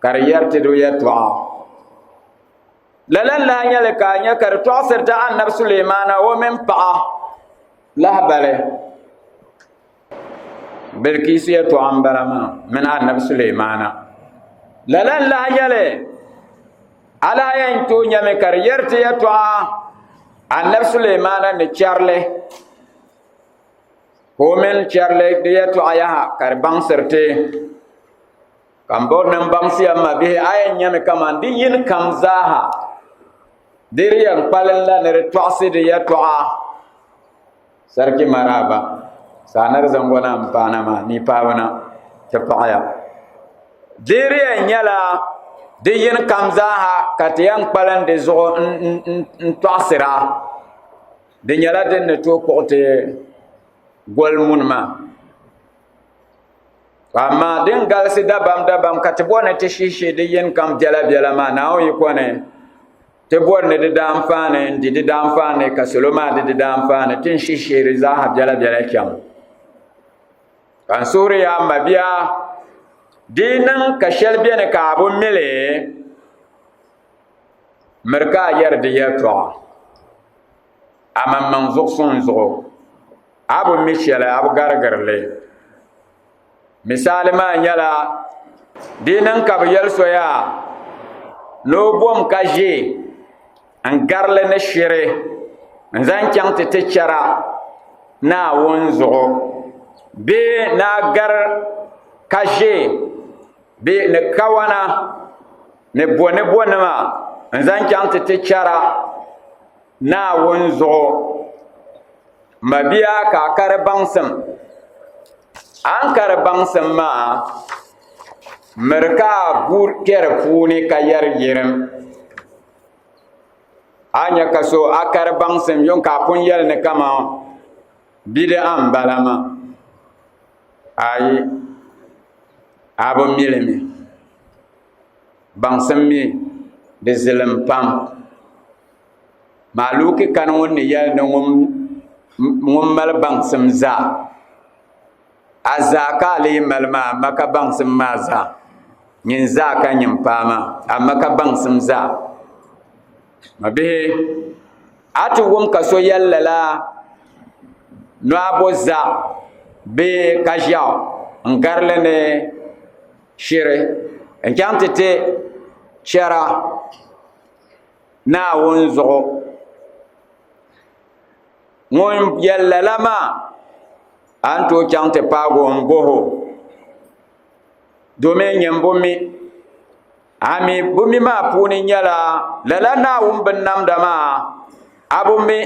ka di yɛri ti di yɛtɔɣa. Lala n-lahi nyɛ li ka a nya ka di tɔɣisiri ti Annabi Suleimana o mini paɣa lahibali Bilkisu yɛtɔɣa m-bala maa mini Annabi Suleimana. Lala n-lahi nyɛ li a lahi yɛn tooi nyami ka di yɛri ti yɛtɔɣa Annabi Suleimana ni chɛrili ka o mini chɛrili di yɛtɔɣa yaha ka di baŋsiri ti. Ka m bɔri ni m baŋsi ya m mabihi, a yɛn nyami kaman di yini kam zaaha di di yɛn kpalim la ni di tɔɣisi di yɛtɔɣa sariki maraaba saa ni di zaŋ o na m-paana maa ni paabu na ti paɣiya. Di di yɛn nyɛla di yini kam zaaha ka ti yɛn kpalim di zuɣu n-tɔɣisira. Di nyɛla din ni tooi kpuɣi ti goli muni maa. Amaa din galisi dabam dabam ka ti bɔri ni ti shihi di yini kam biɛla biɛla maa, Naawuni yi ko ni ti bɔri ni di daanfaani n-di di daanfaani ka salo maa di di daanfaani, ti ni shihi di zaaha biɛla biɛla chaŋ. Ka n suhiri ya m mabia, di yi niŋ ka shɛli beni ka a bi mi li, miri ka a yɛri di yɛltɔɣa amaŋmaŋ zuɣusuŋ zuɣu. A bi mi shɛli, a bi garigiri li. Misaali maa nyɛla di yi niŋ ka bɛ yɛli so yaa ni o bom ka ʒe n-gari li ni shiri n-zaŋ chaŋ ti ti chɛra Naawuni zuɣu bee ni a gari ka ʒe bee ni kawana ni bonibonima n-zaŋ chaŋ ti ti chɛra Naawuni zuɣu. Mabia ka a kari baŋsim. A ni kari baŋsim maa, miri ka a gu kpɛ di puuni ka yɛri yirim. A nya ka so a kari baŋsim yuŋ ka a pun yɛli ni kaman bidi'a m-bala maa. Ayi, a bi mi li mi. Baŋsim mi di zilim pam. Maaluki kani ŋun ni yɛli ni ŋun mali baŋsim zaa, a zaa ka a lee mali maa, amma ka baŋsim maa zaa. Nyin zaa ka nyin paai maa, amma ka baŋsim zaa. Mabihi, a ti wum ka so yɛli lala nɔabo za bee ka ʒiɛɣu n-gari li ni shiri n-chaŋ ti ti chɛra. Naawuni zuɣu. Ŋun yɛli lala maa, a ni tooi chaŋ ti paagi o m-bɔh o, domin nyin bi mi. A mi bi mi maa puuni nyɛla lala Naawuni binnamda maa, a bi mi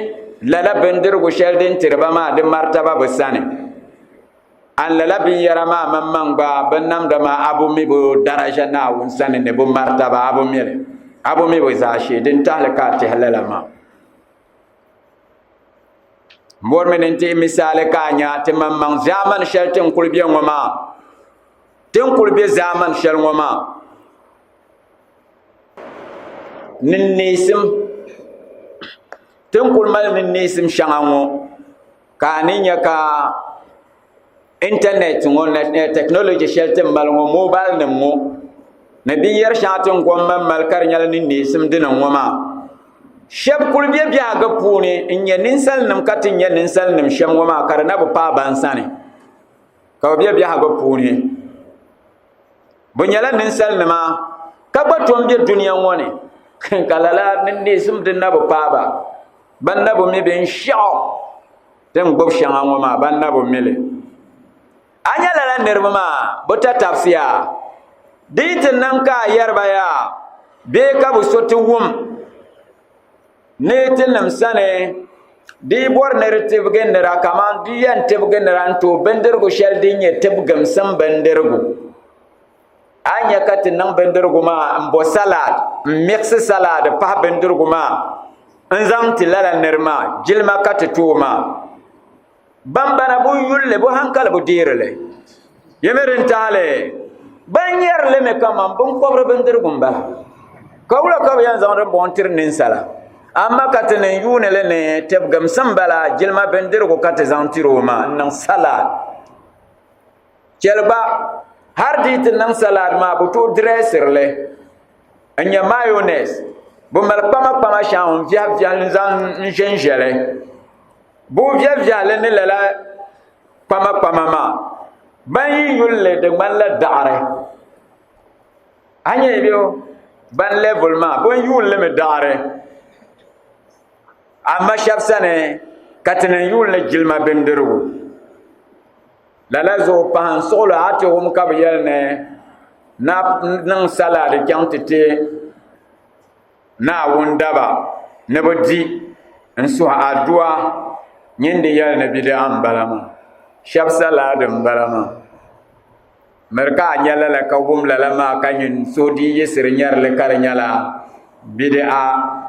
lala bindirigu shɛli din tiri ba maa di martaba bɛ sani. An lala binyɛra maa maŋmaŋ gba binnamda maa a bi mi bɛ daraja Naawuni sani ni bɛ martaba, a bi mi li. A bi mi bɛ zaashee din tahili ka a tɛhi lala maa. M bɔrimi ni n tihi misaali ka a nya ti maŋmaŋ zaamani shɛli ti ni kuli be ŋɔ maa, ti ni kuli be zaamani shɛli ŋɔ maa ninneesim, ti ni kuli mali ninneesim shɛŋa ŋɔ ka a ni nya ka. Internet ŋɔ technology shɛli ti ni mali ŋɔ mobile nim ŋɔ ni binyɛri shɛŋa ti ni gomma mali ka di nyɛla ni neesim dini ŋɔ maa shɛba kuli be biɛhigu puuni n nyɛ ninsalinima ka ti nyɛ ninsalinima shɛm ŋɔ maa ka di na bi paai ban sani ka bi be biɛhigu puuni Bɛ nyɛla ninsalinima ka gba tom be dunia ŋɔ ni ka lala ninneesim din na bi paai ba, ban na bi mi binshɛɣu din gbubi shɛŋa ŋɔ maa, ban na bi mi li. A nya lala niriba maa, bɛ tatabisi yaa. Di yi ti niŋ ka a yɛri ba yaa bee ka bɛ so ti wum Ni tinim sani, di yi bɔri ni di tibigi nira kaman di yɛn tibigi nira n-ti o bindirigu shɛli din nyɛ tibigimsim bindirigu. A ni nya ka ti niŋ bindirigu maa m-bo salad, m-miɣisi salad pahi bindirigu maa n-zaŋ ti lala nir maa, jilima ka ti ti o maa. Ban bana bi yuli li, bɛ hankali bi deeri li. Yi mi din tahi li? Ban nyɛri li mi kaman binkɔbiri bindirigu m-bala. Ka wula ka bɛ yɛn zaŋ dimbɔŋɔ n-tiri ninsala? Amaa ka ti ni yuuni li ni tibigimsim bala, jilima bindirigu ka ti zaŋ tiri o maa n-niŋ salad. Chɛli gba, har di yi ti niŋ salad maa, bɛ tooi dirɛsiri li n-nyɛ mayonnaise. Bɛ mali kpamakpama shɛŋa n-viɛhi viɛhi n-zaŋ n-ʒɛnʒɛ li. Bɛ viɛviɛhili ni lala kpamakpama maa, ban yi yuli li di ŋmanila daɣiri. A nya bɛ ban level maa, bɛ yuuni li mi daɣiri. Amaa shɛba sani ka ti ni yuuni li jilima bindirigu. Lala zuɣu pahi n suɣulo a ti wum ka bɛ yɛli ni niŋ salad chaŋ ti ti Naawuni daba ni bɛ di n-suhi adua nyin di yɛli ni bidi'a m-bala maa, shɛba salaadi m-bala maa. Miri ka a nya lala ka wum lala maa ka nyin suhu di yiɣisiri nyari li ka di nyɛla bidi'a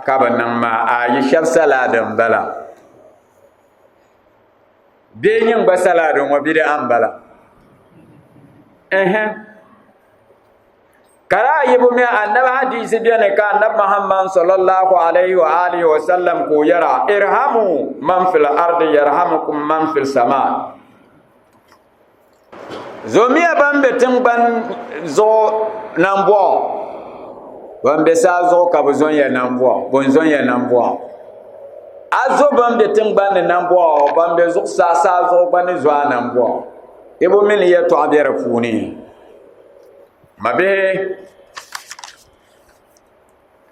ka bɛ niŋ maa. Ayi, shɛba salaadi m-bala. Bee nyin gba salaadi ŋɔ bidi'a m-bala? Ɛhɛ. Ka daa yibu mi annabi hadiisi beni ka annabi Muhammad sallallahu alayhi wa alihi wa sallam ka o yɛra, Irhamu man fil ardi yarhamukum man fil sama. Zomiya ban be tiŋgbani zuɣu nambɔɣu, ban be saa zuɣu ka bɛ zon ya nambɔɣu, bɛ ni zon ya nambɔɣu. A zo ban be tiŋgbani ni nambɔɣu, ban be zuɣusaa saa zuɣu gba ni zo a nambɔɣu. Yibu mini yɛtɔɣa be di puuni. Mabihi,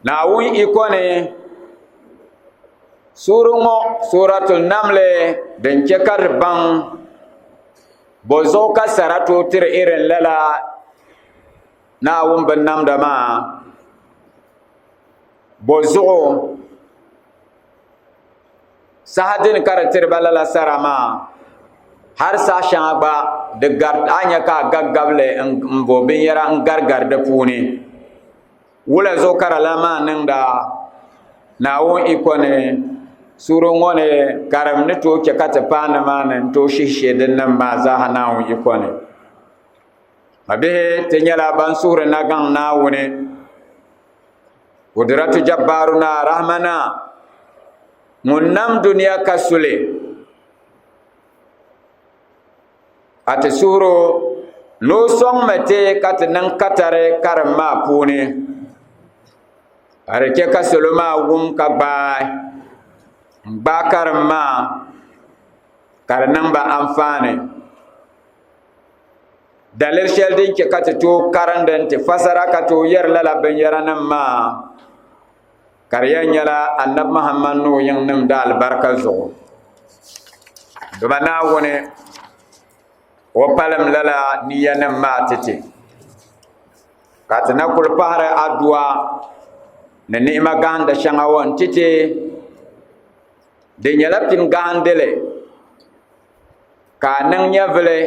Naawuni iko ni suuri ŋɔ Suuratul Namli din chɛ ka di baŋ bɔzuɣu ka sara tooi tiri irin lala Naawuni binnamda maa bɔzuɣu Saha dini ka di tiri ba lala sara maa? Hali saha shɛŋa gba di gari a nya ka a gabi gabili n bo binyɛra n garigari di puuni. Wula zuɣu ka lala maa niŋda? Naawuni iko ni suuri ŋɔ ni karim ni tooi chɛ ka ti paai nimaani n tooi shihi shee din nim maa zaaha Naawuni iko ni. Mabihi ti nyɛla ban suhuri na gaŋ Naawuni. Kudratu Jabbaruna Rahmana ŋun nam dunia ka suli a ti suhuro ni o sɔŋmi ti ka ti niŋ katari karim maa puuni ka di chɛ ka salo maa wum ka gbaai n gbaai karim maa ka di niŋ ba anfaani. Daliri shɛli din chɛ ka ti tooi karindi nti fasara ka tooi yɛri lala binyɛranim maa ka di yɛn nyɛla Anabi Muhammad ni o yiŋnim daalibarika zuɣu. Dama Naawuni o palim lala niyanim maa ti ti, ka ti na kul pahiri adua ni ni'ima gahinda shɛŋa ŋɔ nti ti. Di nyɛla pini gahindili. Ka a niŋ nyɛvili,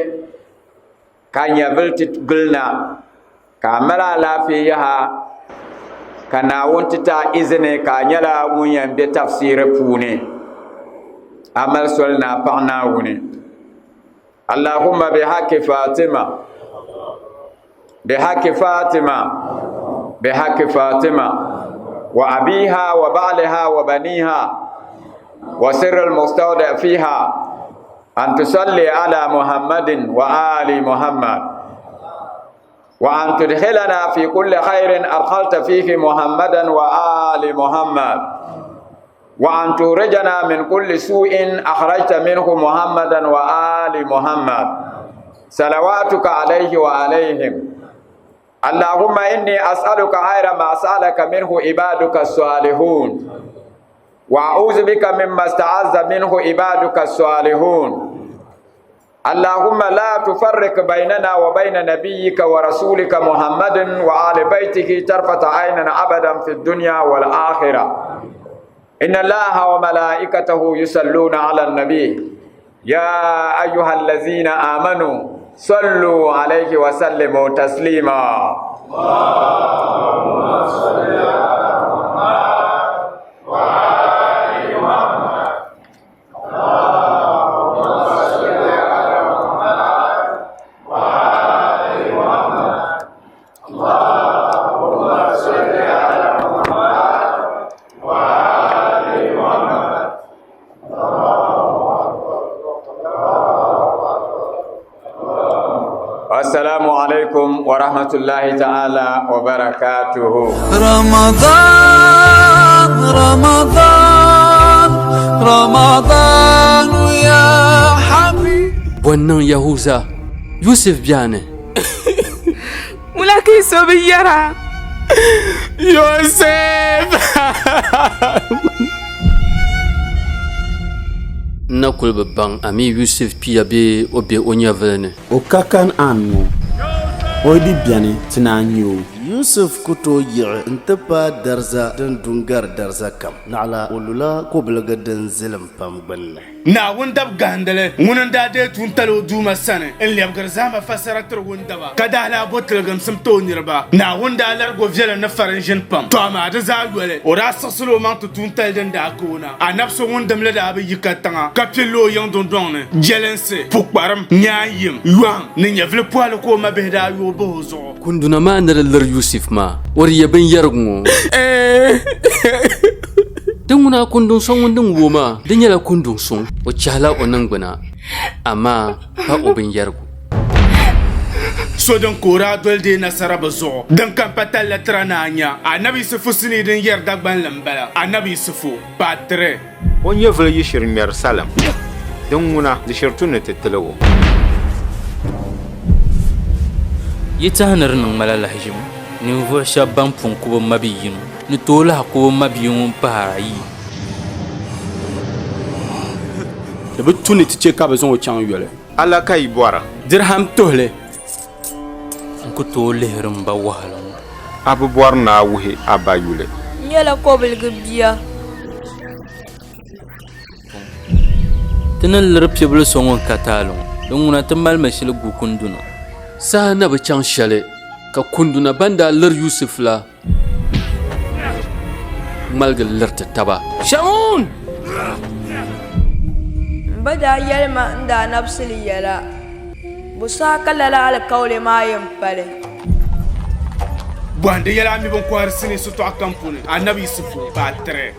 ka nyɛvili ti gili na, ka a mali alaafee yaha, ka Naawuni ti ti a izini ka a nyɛla ŋun yɛn be tafsiiri puuni. A mali soli ni a paɣi Naawuni. Allahumma bi haqqi Fatima, bi haqqi Fatima, bi haqqi Fatima, wa abiha wa ba'liha wa baniha, wa sirri al-mustawda fiha. أن تصلي على محمد وآل محمد وأن تدخلنا في كل خير أدخلت فيه محمدا وآل محمد وأن تخرجنا من كل سوء أخرجت منه محمدا وآل محمد صلواتك عليه وعليهم اللهم إني أسألك خير ما سألك منه عبادك الصالحون وأعوذ بك مما استعاذ منه عبادك الصالحون اللهم لا تفرق بيننا وبين نبيك ورسولك محمد وآل بيته طرفة عين أبدا في الدنيا والآخرة إن الله وملائكته يصلون على النبي يا أيها الذين آمنوا صلوا عليه وسلموا تسليما اللهم صل على محمد وآل محمد اللهم صل على محمد وآل محمد اللهم صل على محمد وآل محمد السلام عليكم ورحمة الله تعالى وبركاته رمضان رمضان رمضان يا حبيبي Bɔ n-niŋ Yahuza Yusuf biɛhi ni? Wula ka yi so bi yɛra? Yosef! N na kul bi baŋ a mi Yusuf kpiya bee o be o nyɛvili ni. O ka Kanaan ŋɔ, o yi di beni, ti naan nya o. Yusuf ku tooi yiɣi nti paai dariza din du n-gari dariza kam, naɣila o lula kobiligi din zilim pam gbinni. Naawuni dab gahindili ŋuni n-daa deei tuuntali o Duuma sani n-lɛbigiri zahima fasara tiri wundaba, ka daa lahi bo tiliginsim ti o niriba. Naawuni daa larig o viɛlim ni farinʒini pam. Tɔ amaa di zaa yoli, o daa siɣisila o maŋ ti tuuntali din daa ka o na. Anabi so ŋun dimli daa bi yi katiŋa ka pilli o yiŋ dundɔŋ ni, jɛlinsi, pukparim, nyaanyim, yɔhim ni nyɛvili pɔhili ka o mabihi daa yooi bahi o zuɣu. Kunduna maa ni di liri Yusuf maa, o di yɛ binyɛrigu ŋɔ. Di ŋuna kundun so ŋun din wuo maa, di nyɛla kundun suŋ. O chɛhila o niŋgbuna, amaa pa o binyɛrigu. So din ka o daa doli deei nasara bɛ zuɣu, din kam pa talila tira ni a nya Anabi Yisifu sinii din yɛri Dagbanli m-bala, Anabi Yisifu, Part 3. O nyɛvili yi shiri ŋmɛri salim, din ŋuna di shiri tu ni ti tilig o. Yi tɛha ni di niŋ ma la lahiʒibu? Ninvuɣ shɛb bɛn pun ku bɛ mabi yino ni tooi lahi ku bɛ mabia ŋun pahir ayi. Di bi tu ni ti chɛ ka bɛ zaŋ o chaŋ yoli. Ala ka yi bɔra? Dirham tuhili. N ku tooi lihiri m ba wahala ŋɔ. A bi bɔri ni a wuhi a ba yuli. N nyɛla kɔbiligi bia. Ti ni liri piɛbil so ŋun ka taali ŋɔ, din ŋuna ti malimi shili gu kunduna. Saha na bi chaŋ shɛli ka kunduna ban daa liri Yusuf la ŋmaligi liriti taba. Shamun! M ba daa yɛli ma n daa nabisili yɛla. Bɔ saha ka lala alikauli maa yɛn pali? Bɔhindi yɛla a mi bin kɔhiri sinii sitɔɣu kam puuni, Anabi Yisifu, Part 3.